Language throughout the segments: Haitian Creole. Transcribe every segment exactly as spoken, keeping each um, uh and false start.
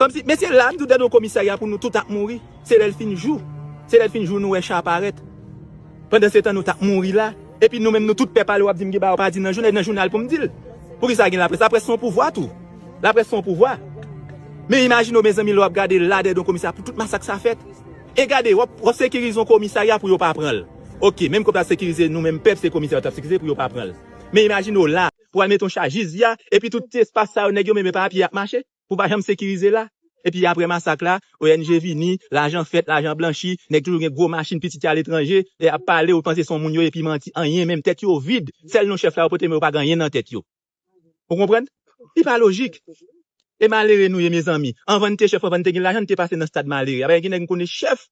Kòmsi, mesye, la, m di w, dèyè yon komisarya pou nou tout ap mouri. Se lè l fin jou. Se lè l fin jou nou wè cha parèt. Pandan se tan nou t ap mouri la. Epi nou menm nou tout pèp ale w ap di m gen bagay w pa di nan jounal, nan jounal pou m di l. Poukisa gen laprès? Laprès se yon pouvwa tou. Laprès se yon pouvwa. Men imajine w, mezanmi, lè w ap gade la dèyè yon komisarya pou tout masak sa fèt. E gade, w ap, w ap sekirize yon komisarya pou yo pa pran l. Oke, menm kòb t ap sekirize nou menm pèp, se komisarya yo t ap sekirize pou yo pa pran l. Men imajine w la, pou al mete yon cha jis di a, epi tout ti espas sa yo, nèg yo menm e pa a pye y ap mache, pou pa janm sekirize la. Epi apre masak la, O N G vini, lajan fèt, lajan blanchi, nèg toujou gen gwo machin, pitit yo aletranje, e ap pale, ou panse se yon moun yo, epi manti, anyen menm, tèt yo vid. Sèl non chèf la yo pote, men yo pa gen anyen nan tèt yo. Ou konprann? Li pa lojik. E malere nou ye, mezanmi. Anvan n te chèf, anvan n te gen lajan, n te pase nan stad malere. Apa gen nèg m konnen chèf,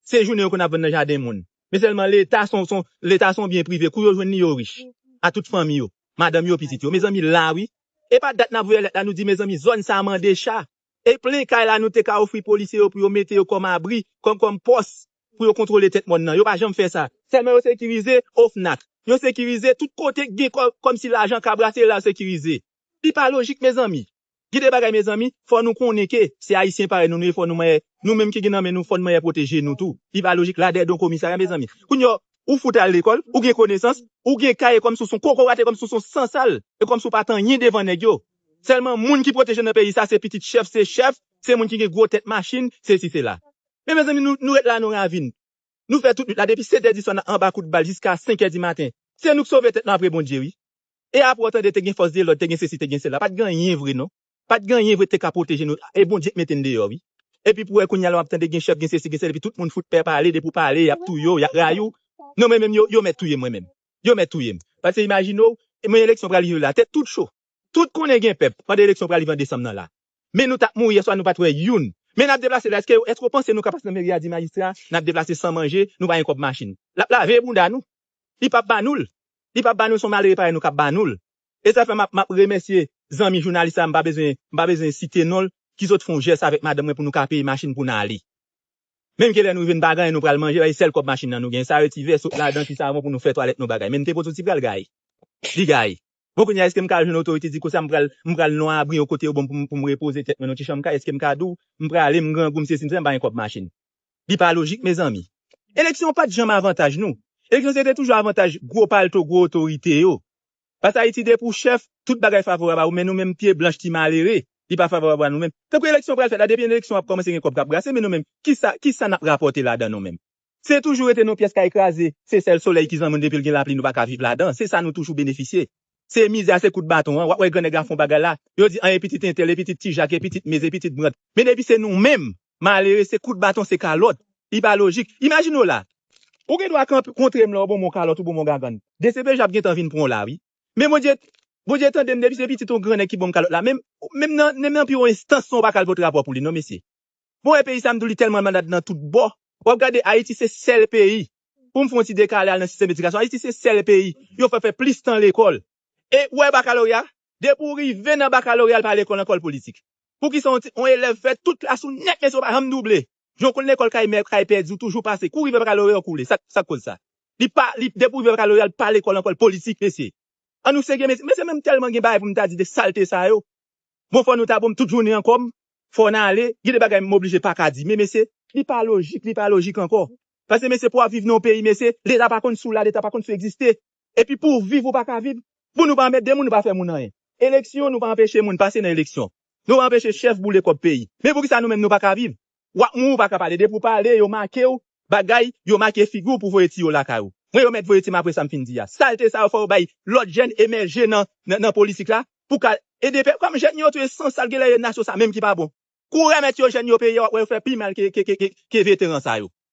se jounen yo konn ap vann nan jaden moun. Men sèlman Leta se yon, se yon, Leta se yon byen prive. Kou yo jwenn li, yo rich. A tout fanmi yo. Madanm yo, pitit yo. Mezanmi, la wi. E pa dat n ap voye lèt la, nou di, mezanmi, zòn sa a mande cha. E plen kay la, nou te ka ofri polisye yo pou yo mete yo kòm abri, kòm, kòm pòs, pou yo kontwole tèt mòn nan. Yo pa janm fè sa. Sèlman yo sekirize OFNAC. Yo sekirize tout kote gen kò-, kòmsi lajan ka brase la, yo sekirize. Li pa lojik, mezanmi. Gen de bagay, mezanmi, fò nou konnen ke se Ayisyen parèy nou, nou ye, fò nou manyè, nou menm ki gen nan men nou, fò nou manyè pwoteje nou tou. Li pa lojik, la dèyè yon komisarya, mezanmi. Kounye a, ou fout al lekòl, ou gen konesans, ou gen kay, e kòmsi w se yon kokorat, e kòmsi w se yon sansal, e kòmsi w pa t anyen devan nèg yo. Sèlman moun ki pwoteje nan peyi sa, se pitit chèf, se chèf, se moun ki gen gwo tèt machin, sesi, sela. Men mezanmi, nou, nou ret la nan ravin. Nou fè tout nwit la, depi sèt è diswa n ap anba kout bal jiska senk è di maten. Se nou k sove tèt nou apre Bondye, wi. E apre w tande te gen fòs de lòd, te gen sesi, te gen sela. Pa t gen anyen vre, non. Pa t gen anyen vre te ka pwoteje nou. E Bondye k mete n deyò, wi. Epi pou wè kounye a la w ap tande gen chèf, gen sesi, gen sela, epi tout moun fout pè pale, depi w pale, y ap touye w, y ap rayi w. Non, mwen menm, yo, yo mèt touye m, mwen menm. Yo mèt touye m. Paske imajine w, e mwen eleksyon pral rive la, tèt tout cho. Tout konnen gen pèp pandan eleksyon pral rive an desanm nan la. Men nou t ap mouri yèswa, nou pa t wè youn. Men n ap deplase la, èske, èske w panse nou ka pase nan meri a di majistra, n ap deplase san manje, nou pa gen kòb machin? L ap lave bounda nou. Li p ap ba nou l. Li p ap ba nou l, se yon malere parèy nou k ap ba nou l. E sa fè m ap, m ap remèsye zanmi jounalis sa, m pa bezwen, m pa bezwen site non l, ki sot fè yon jès avèk madanm mwen pou nou ka peye machin pou n ale. Menm ke lè nou rive, n pa gen anyen nou pral manje, se sèl kòb machin nan nou gen. Sa retivè, sot ladan, ti savon pou nou fè twalèt nou bagay. Men n te pote yon ti pral gaye. Li gaye. Bon, kounye a, èske m ka jwenn otorite di konsa m pral, m pral nan yon abri, yon kote yo ban m pou m, pou m repoze tèt mwen, yon ti chanm kay, èske m ka di w, m prale, m grangou, m sesi, m sela, m pa gen kòb machin? Li pa lojik, mezanmi. Eleksyon pa t janm avantaj nou. Eleksyon se te toujou avantaj gwo palto, gwo otorite yo. Paske Ayiti, depi w chèf, tout bagay favorab a ou, men nou menm pye blanch ti malere, li pa favorab a nou menm. Tankou eleksyon pral fèt la, depi eleksyon ap kòmanse gen kòb k ap brase, men nou menm, kisa, kisa n ap rapòte ladan nou menm? Se toujou rete nan yon pyès kay kraze, se sèl solèy ki zanmi w depi l gen lapli, nou pa ka viv ladan. Se sa nou toujou benefisye. Se mizè a, se kout baton an. W ap wè grannèg la fè yon bagay la, yo di, an, e pitit entèl, e pitit Ti Jak, e pitit Mez, e pitit Brant. Men depi se nou menm, malere, se kout baton, se kalòt. Li pa lojik. Imajine w la. Ou gen dwa kanpe, kontre m la, ou ban m yon kalòt, ou ban m yon gagann. D C P J ap gentan vin pran w la, wi. Men Bondye, Bondye tande m, depi se pitit yon grannèg ki ban m kalòt la. Menm, menm nan, menm nan pi wo enstans, ou pa ka al pote rapò pou li, non, mesye. Bon, e peyi sa, m di w, li tèlman malad nan tout bò. W ap gade, Ayiti se sèl peyi. Pou m fè yon ti dekale al nan sistèm edikasyon, Ayiti se sèl peyi yo fè fè plis tan lekòl. E w wè bakaloreya, depi w rive nan bakaloreya, l pa lekòl ankò, l politik. Poukisa yon ti, yon elèv fè tout klas ou nèt, mesye, w pa janm double? Jan w konn lekòl kay mè, kay pèdi, w toujou pase. Kou w rive bakaloreya, w koule. Sa, sa k koz sa? Li pa, li, depi w rive bakaloreya, l pa lekòl ankò, l politik, mesye. An nou serye, mesye, mesye, menm tèlman gen bagay pou m ta di de salte sa yo. Bon, fò nou ta ban m tout jounen ankò m. Fò n ale. Gen de bagay m oblije pa ka di. Men mesye, li pa lojik, li pa lojik ankò. Paske mesye, pou w ap viv nan yon peyi, mesye, Leta pa konn si w la, Leta pa konn si w egziste. Epi pou w viv, ou pa ka viv. Pou nou pa anmède moun, nou pa fè moun anyen. Eleksyon, nou pa anpeche moun pase nan eleksyon. Nou pa anpeche chèf boule kòb peyi. Men poukisa nou menm nou pa ka viv? W ap mouri, ou pa ka pale. Depi w pale, yo make w, bagay, yo make figi w pou voye tiye w lakay ou. Mwen, yo mèt voye tiye m apre sa m fin di a. Salte sa yo, fò yo bay lòt jèn emèje nan, nan, nan politik la, pou ka ede pèp. Kòm jèn yo tou ye sansal, genlè e nasyon sa menm ki pa bon. Kou w remèt yo jèn yo peyi a, w ap wè yo fè pi mal ke, ke, ke, ke, ke veteran sa yo.